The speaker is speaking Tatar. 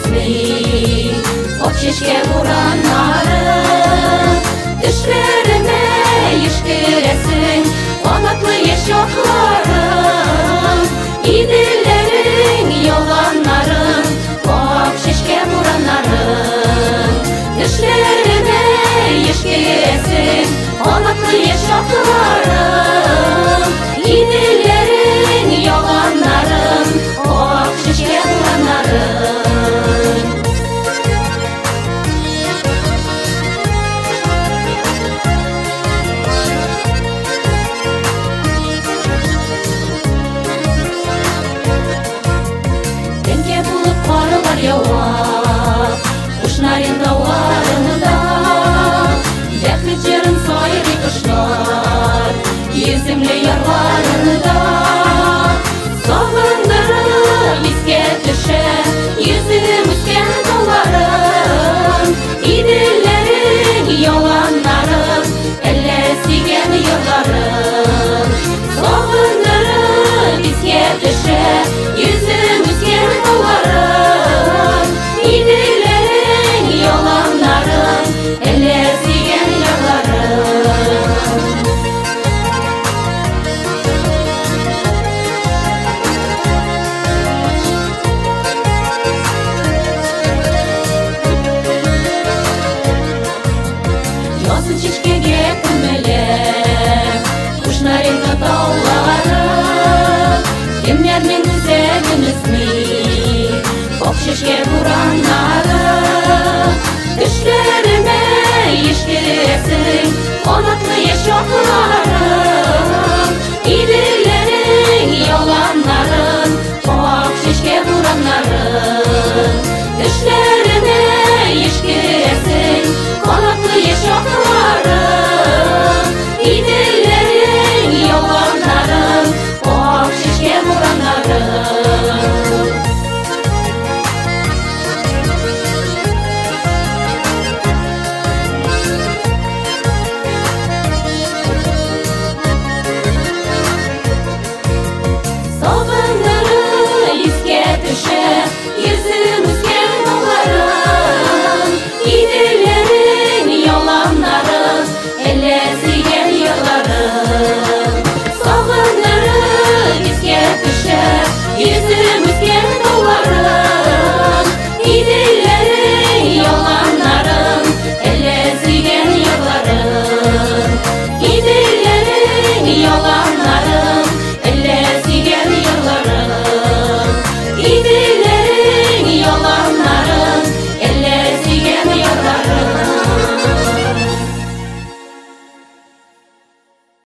өзми ак чәчкә бураннары. Төшләремә еш керәсең, канатлы яшь чакларым, Иделләрең, яланнарың, ак чәчкә бураннарың. Төшләремә еш керәсең, канатлы яшь чакларым, Иделләрең, яланнарың, ак чәчкә бураннарың. Тәңкә булып карлар ява Кушнарин тауларында, бәхет җырын сайрый кошлар йөземле ярларында. Сагындырып искә төшә йөзем үскән тауларым, Иделләрең, яланнарың, әллә сөйгән ярларым. Сагындырып искә төшә йөзем үскән тауларым, Иделләрең, яланнарың, әллә сөйгән ярларым. Язын чәчкәгә күмелә Кушнаренко таулары, кемнәрнең үзәген өзми ак чәчкә бураннары.